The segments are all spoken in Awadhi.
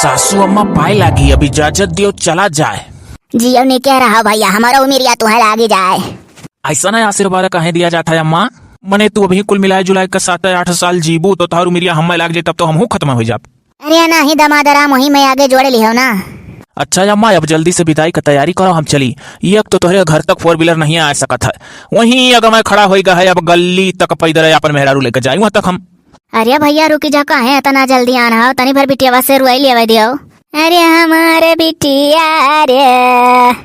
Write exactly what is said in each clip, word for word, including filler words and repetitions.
सासू अम्मा पाए लागी, अब इजाजत दियो, चला जाए। जियो निके रहो भैया, हमारा उमिरिया तुहे लागी जाए। ऐसा ना आशीर्वाद काहे दिया जाता है अम्मा? मने तू अभी कुल मिलाए जुलाए के सात आठ साल जीबू तो तोहर उमिरिया हम्मे लाग जाए, तब तो हमहू खत्म हो जाब। अरे नहीं दमाद राम, वही में आगे जोड़े लिहो ना। अच्छा अम्मा, अब जल्दी से विदाई का तैयारी करो, हम चली। एक तो तोहरे घर तक फोर व्हीलर नहीं आ सकत है, वहीं अगर मैं खड़ा होई गा है, अब गली तक पैदल अपन मेहरारू लेके जाई वहाँ तक हम। अरे भैया रुकी जा, काहे इतना जल्दी आना हो, तनी भर बिटियावा से रुआई लेवे दियो। अरे हमारे बिटिया रे।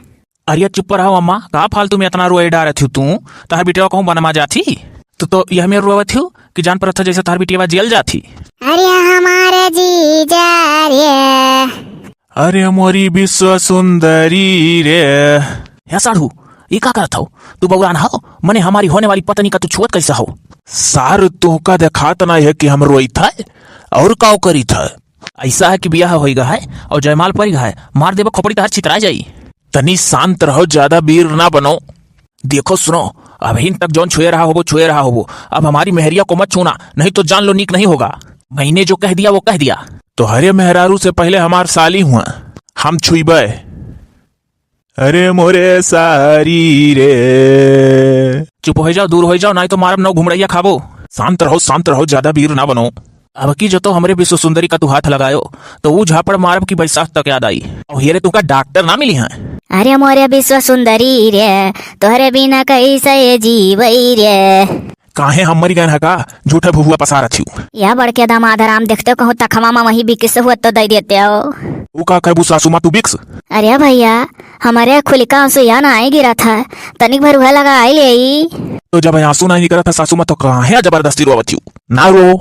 अरे चुप रहो अम्मा, का फालतू में इतना रोए डारत हूँ तू? तहार बिटिया कहूँ बनमा जाती? तू तो यह में रोवत हूँ कि जान परत है जैसे तहार बिटिया जेल जाती। अरे हमारे जीजा रे। अरे मोरी विश्व सुंदरी रे। हे साढ़ू, ई का करत हो? तू बौरान हो? मने हमारी होने वाली पत्नी का तू छुअत कैसे हो? सार, तोहका देखात ना है कि हम रोइत है और काव करीत है? ऐसा है कि बियाह होइगा है और जयमाल परिगा है, मार देबा खोपड़ी तहार छितरा जाई। तनी शांत रहो, ज्यादा वीर ना बनो। देखो सुनो, अभिन तक जौन छुए रहा होबो, छुए रहा होबो। अब हमारी मेहरिया को मत छूना, नहीं तो जान लो नीक नहीं होगा। मैंने जो कह दिया वो कह दिया। तोहरे मेहरारू से पहले हमार साली हुआ, हम छुईबे। अरे मोरे सारी रे। चुप हो जाओ, दूर हो जाओ, नहीं तो मारब नौ घुमड़ैया खाबो। शांत रहो, शांत रहो, ज्यादा वीर ना बनो। अब की जो तो हमरे विश्व सुंदरी का तू हाथ लगायो, तो ऊ झापड़ मारब की बैसाख तक याद आई। और हेरे तुमका डॉक्टर ना मिली हैं। अरे मोरे विश्व सुंदरी रे, तोहरे बिना कैसे जीवई रे। काहे हम मरी गए हैं का? झूठा भुहुआ पसारत हूँ। या बड़के दामाद राम, देखते कहूँ तखवा मा वही बिकिस हुआ तो दे देते हो। ऊ का कहबू सासू माँ तू बिक्स? अरे भैया, हमारे खुलिका आंसू या ना आई गिरा था, तनिक भर उहे लगा आई ले। तो जब आंसू नहीं निकला था सासू माँ, तो काहे जबरदस्ती रोवत हूँ? ना रो।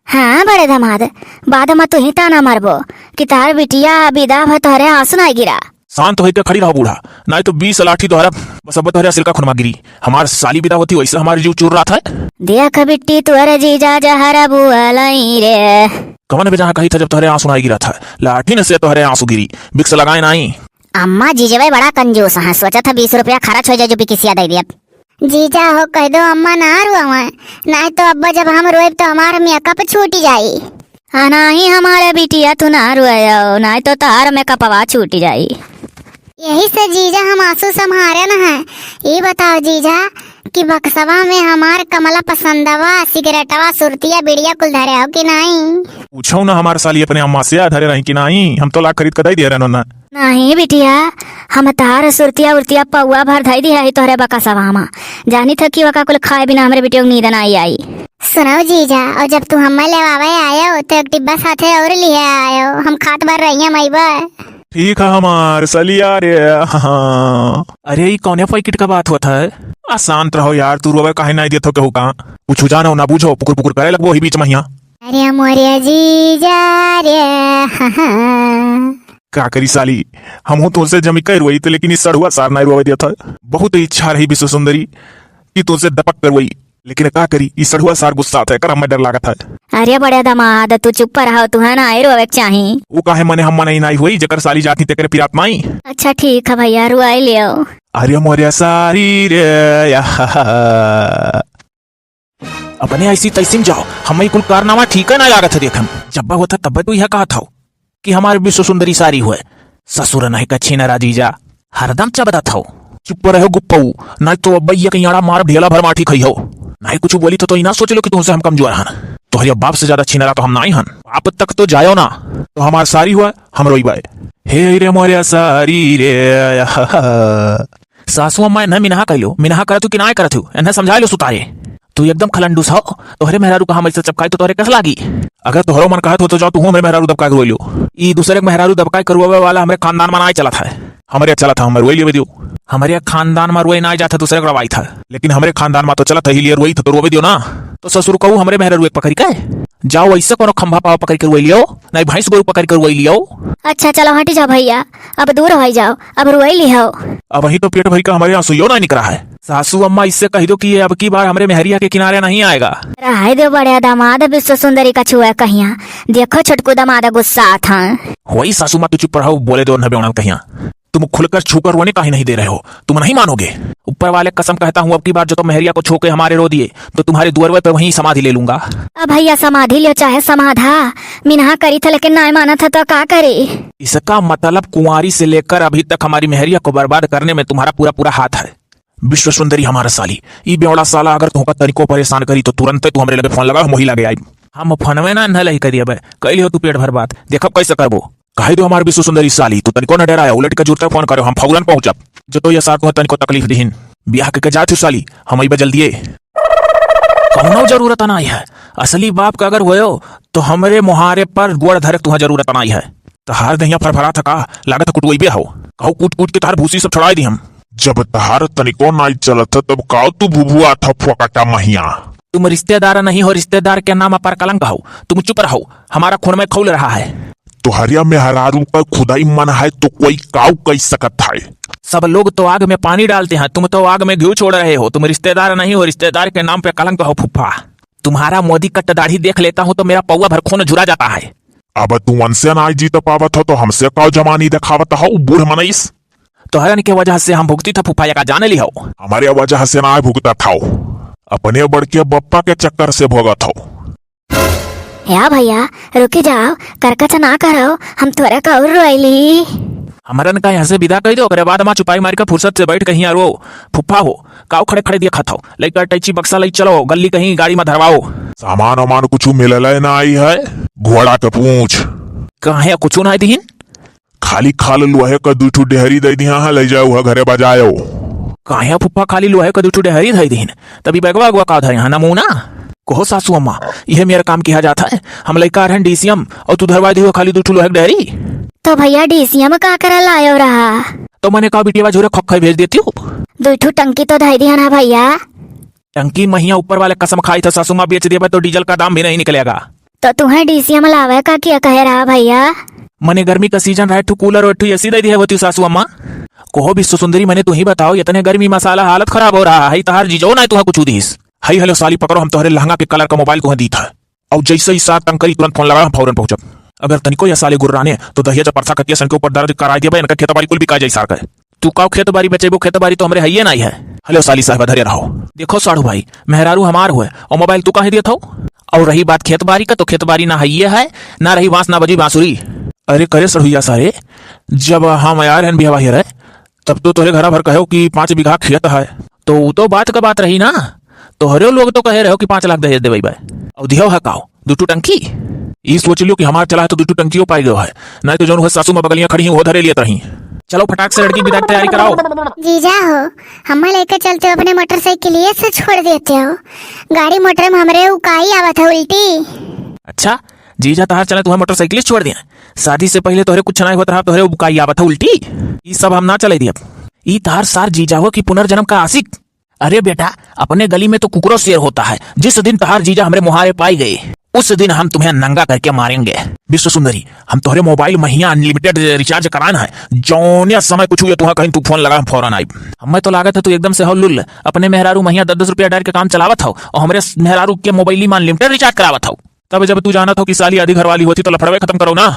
हाँ बड़े दामाद, बाद मा तू ही ताना मारबो कि तार बिटिया विदा भ तोहरे आंसू नहीं गिरा। शांत होइके खड़ी रहो बूढ़ा, नाहीं तो बीस लाठी तोहरा बस अब तोहरे सिर का खून मा गिरी। हमार साली विदा होती वैसे हमार जीव चुर्रात है। देख बिट्टी तोहरे जीजा जहर बुअलई रे। कवन बे जहाँ कही था जब तोहरे आंसू नाहीं गिरा था, लाठी न से तोहरे आंसू गिरी, बिक्स लगाए नाहीं। अम्मा जीजवे बड़ा कंजूस हैं, सोचा था बीस रुपया खर्च हो जाए जो बिकिसिया दे दिया। जीजा हो कह दो अम्मा ना रोवे, नाहीं तो अब्बा जब हम रोएब तो हमार मेकअप छूट जाई। हाँ नाहीं हमारे बिटिया तू ना रोयो, नाहीं तो तार मेकअपवा छूट जाई। यही से जीजा हम आंसू संभारे न है। ये बताओ जीजा कि बक्सवा में हमार कमला पसंदवा, सिगरेटवा, सुरतिया, बीड़िया कुल धरे हो कि नाहीं? पूछो ना हमार साली अपने अम्मा से, धरे रही कि नाहीं? हम तो ला खरीद के दे दिए रहनो ना। नाहीं बिटिया, हम तार सुरतिया उरतिया पौआ भर धई दिया है तोहरे बकसवा मा। जानी था कि वका कुल खाए बिना हमरे बिटिया को नींद ना आई। सुनाओ जीजा, और जब तू हमें लेवावे आयो तो एक डिब्बा साथे और लिए आयो, हम खात भर रही हम अइबे। ठीक है हमार सलिया रे। हाँ। अरे ई कौने पैकेट का बात होत है? आ शांत रहो यार, तू रोवे काहे नाहीं देत हो केहू का? कुछ जानो ना बूझो, पुकुर पुकुर करे लगबो ही बीच महिया। अरे मोरे जीजा रे। हाँ। का करी साली, हमहू तोसे जमी कह रोई तो, लेकिन ई सड़ुआ सार नाहीं रोवे देत है। बहुत इच्छा रही विश्व सुंदरी कि तोसे दपक कर रोई, लेकिन का करी, ई सड़ुआ सार गुस्सा था, एकर हमें डर लागत है। अरे बड़े दामाद, तू चुप रहो, तुहे ना आए रोवे के चाही। ऊ काहे मने हम मने नाहीं होई, जेकर साली जाती तेकरे पिरात माई। अच्छा ठीक है भैया, रुआई लियो। अरे मोरे सारी रे, या। अपने ऐसी तैसी में जाओ, हमें कुल कारनामा ठीक है ना लागत है। देखम जब होता तब तू यह कहा था कि हमारे विश्व सुंदरी सारी हुए। ससुर नहीं का छीना राजीजा, हरदम चबदत हो। चुप रहो गुप्पऊ, नहीं तो अब भैया के याड़ा मार ढेला भर माठी खई हो। नहीं कुछ बोली तो, तो इना सोच लो कि तुमसे हम कमजोर हन। तोहरे बाप से ज्यादा छीनरा तो हम नाहीं हन। बाप तक तो जायो ना, तो हमार सारी हुआ, हम रोई बाय। हे रे मोरे सारी रे। सासू अम्मा, इन्हें मिनहा कह लो, मिनहा करत हो कि ना करत हो, इन्हें समझा लो सुतारे। तू एकदम खलंडूस हो, तोहरे मेहरारू का हम ऐसे चपकाई तो तोहरे कस लागी? अगर तोहरो मन कहत हो तो जाओ तू हमरे मेहरारू दबका के रोई लो। ई दूसरे के मेहरारू दबका के रोवे वाला हमरे खानदान में ना चलत है। हमरे चलत है, हमरे रोई लेवे दियो। हमरे खानदान में रोए ना जात है, दूसरे के रोवाई था, लेकिन हमरे खानदान में तो चलत है, ही लिए रोई था तो रोवे दियो ना। तो ससुर कहू हमरे मेहरारू एक पकड़ी के जाओ, ऐसे कोनो खंभा पाव पकड़ के रोई लियो, नहीं भैंस गोरू पकड़ के रोई लियो। अच्छा चलो हटी जाओ भैया, अब दूर हो जाओ, अब रोई लिहो। अब वही तो पेट भरी का हमरे आंसू यो ना निकला है। सासू अम्मा इससे कह दो कि ये अब की बार हमरे मेहरिया के किनारे नहीं आएगा। रहे दो बड़े दामाद विश्व सुंदरी का छुआ कहिया। देखो छोटकू दामाद गुस्सा था। वही सासू माँ तू चुप रहो, बोले दो न बेवड़न कहिया। तुम खुलकर छूकर रोने काहे नहीं दे रहे हो? तुम नहीं मानोगे। ऊपर वाले कसम कहता हूँ, अब की बार जो तुम मेहरिया को छू के हमारे रो दिए, तो तुम्हारे दुअरवे पे वहीं समाधि ले लूंगा। अब भैया समाधि लियो चाहे समाधा, मिनहा करी था लेकिन नाय माना था तो का करे? इसका मतलब कुंवारी से लेकर अभी तक हमारी मेहरिया को बर्बाद करने में तुम्हारा पूरा पूरा हाथ है। विश्व सुंदरी हमारा साली, ई बेवड़ा साला अगर तुमका तनिको परेशान करी तो तुरंते तू हमरे लगे फोन लगा, हम वही लगे आइब। हम फोनवे ना न लही करी, अबे कैली हो तू पेट भर बात, देखब कैसे करबो। कहे दो हमार विश्व सुंदरी साली, तू तनिको न डेराया, उलट के जुरते फोन करो, हम फौरन पहुंचब। जो तो ये सार तुहे तनिको तकलीफ दिहिन, बियाह के, के जात हो साली, हम अइबे जल्दिए। कौनो जरूरत नाई है, असली बाप का अगर होयो तो हमरे मुहारे पर गोड़ धरे तुहे जरूरत नाई है। तहार दहिया फरफरा था का? लागत है कुटुइबे हो। कहू कूट कूट के तहार भूसी सब छुड़ाई दी हम। जब तहार तनिको नाई चलत है तब काव तू भुभुआ था फोकटा महिया। तुम रिश्तेदार नहीं हो, रिश्तेदार के नाम पर कलंक हो। तुम चुप रहो, हमारा खून में खौल रहा है। तोहरिया मेहरारू का खुदाई मन है तो कोई काव कह सकत है। सब लोग तो आग में पानी डालते हैं, तुम तो आग में घी छोड़ रहे हो। तुम रिश्तेदार नहीं हो, रिश्तेदार के नाम पे कलंक हो फुफ्फा। तुम्हारा मोदी कट दाढ़ी देख लेता हूँ तो मेरा पौवा भर खून जुरा जाता है। अब तू उनसे ना जीत पावत हो तो हमसे काव जवानी दिखावत हो बूढ़ मनईस। तोहरन के वजह से हम भुगती था फुफाया का जाने ली हो। हमारे वजह से ना भुगता था, अपने बड़के बप्पा के चक्कर से भोगत हो। या भैया, रुकी जाओ, करकच ना करो, हम तोरे का और रोइली। हमरन का यहाँ से विदा कह दो, ओकरे बाद माँ चुपाई मार के फुर्सत से बैठ कहीं रो। फुफ्फा हो, काव खड़े खड़े देखत हो, लइका टैची बक्सा लई चलो, गल्ली कहीं गाड़ी में धरवाओ। सामान वामान कुछ मिलल है ना आई है, घोड़ा के पूंछ। काहे कुछ ना दिहिन? खाली खाल लोहे का दू ठो डेहरी दे दिया है, ले जाओ वह घरे बजायो। काहे फुफ्फा खाली लोहे का दू ठो डेहरी दे दिहिन? तभी बैगवा अगवा का धरे हैं नमूना। कहो सासू अम्मा, यह मेरा काम किया जाता है? हम लइका रहन डीसीएम और तू धरवा दियो खाली दू ठो लोहे का डेहरी। तो भैया डीसीएम का करे लायो रहा? तो मने का बिटिया झूरे खक्खई भेज देती हो। दू ठो टंकी तो धई दिया ना भैया। टंकी महिया ऊपर वाले कसम खाई था सासू माँ, बेच देबे तो डीजल का दाम भी नहीं निकलेगा। तो तुहे डीसीएम लावे का क्या कहे रहा भैया? मने गर्मी का सीजन रहा, एक ठो कूलर और एक ठो एसी दे दिए होती सासू अम्मा। कहो विश्व सुंदरी, मने तू ही बताओ, इतने गर्मी मसाला हालत खराब हो रहा है, तहार जीजो ना तुहा कुछ दीस। हई हेलो साली, पकड़ो, हम तोहरे लहंगा के कलर का मोबाइल तुहे दीत है। और जैसे ही सार तंग करी, तुरंत फोन लगा, हम फौरन पहुंचब। अगर तनिको यह साले गुर्राने, तो दहिया जब परसा कतिया सन के ऊपर दर्ज कराई देबे, इनका खेत बारी कुल बिका जाई सार के। तू काव खेत बारी बेचेबो, खेत बारी तो हमरे हइये नाई है। हेलो साली साहब, धरे रहो। देखो साढ़ू भाई, मेहरारू हमार हुए और मोबाइल तू काहे दियत हो? और रही बात खेत बारी का, तो खेत बारी ना हइये है, ना रही बांस ना बजी बांसुरी। अरे करे सढ़ुइया सारे, जब हम यार हन बिहवा हेरे, तब तो तोहरे घरा भर कहो कि पाँच बीघा खेत है, तो उ तो बात का बात रही ना। तोहरे लोग तो कहे रहो कि पाँच लाख दहेज देवे बा, और दिहो है काव? दू ठो टंकी? ई सोच लियो कि हमार चला है तो दू ठो टंकियो पाई गयो है, नहीं तो जौन हुए सासू माँ बगलियाँ खड़ी हैं वो धरे लियत रही। चलो फटाक से लड़की विदा की तैयारी कराओ। जीजा हो, हमें लेके चलते हो अपने मोटरसाइकिल से छोड़ देते हो, गाड़ी मोटर में हमरे उकाई आवत है उल्टी। अच्छा, जीजा तहार चले तुम्हें मोटरसाइकिल छोड़ दिया? शादी से पहले तोहरे कुछ नहीं होत रहा, तोहरे उकाई आवत है उल्टी। ई सब हम ना चले दियब। ई तहार सार जीजा हो कि पुनर्जन्म का आशिक? अरे बेटा, अपने गली में तो कुकरो शेर होता है। जिस दिन तहार जीजा हमरे मुहारे पाई गए, उस दिन हम तुम्हें नंगा करके मारेंगे। विश्व सुंदरी, हम तोहरे मोबाइल महिया अनलिमिटेड रिचार्ज करान है, जौने समय कुछ हुए तुहा कहीं तू फोन लगा, हम फौरन आइब। हमें तो लागत है तू एकदम से हो लुल्ल, अपने मेहरारू महिया दस दस रुपया डाल के काम चलावत हो और हमरे मेहरारू के मोबाइल में अनलिमिटेड रिचार्ज करावत हो। तब जब तू जानत हो कि साली आधी घरवाली होती तो लफड़वे खत्म करो ना।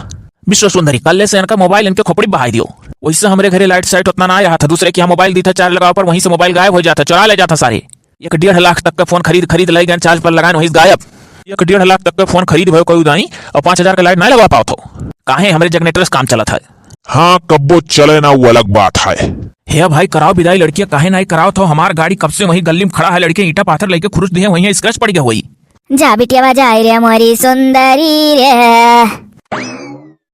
विश्व सुंदरी, कल्ले से इनका मोबाइल इनके खोपड़ी बहाई दियो। वैसे हमरे घरे लाइट साइट उतना ना आ रहा था, दूसरे के यहाँ मोबाइल दी था, चार्ज लगाओ पर वहीं से मोबाइल गायब हो जाता, चुरा ले जाता सारे। एक डेढ़ लाख तक का फोन खरीद खरीद लाई गए, चार्ज पर लगाए वहीं से गायब। एक डेढ़ लाख तक का फोन खरीद भयो कोई उदाई और पाँच हजार का लाइट ना लगवा पाओ थो। काहे हमरे जनरेटर से काम चलत है? हाँ, कब्बो चले ना, वो अलग बात है। हे भाई, कराओ विदाई लड़किया, काहे नाई कराओ थो? हमार गाड़ी कब से वहीं गल्ली में खड़ा है, लड़के ईंटा पाथर लेके खुरुच दिए, वहीं स्क्रैच पड़ गया वही। जा बिटिया बजाए रे मोरी सुंदरी रे।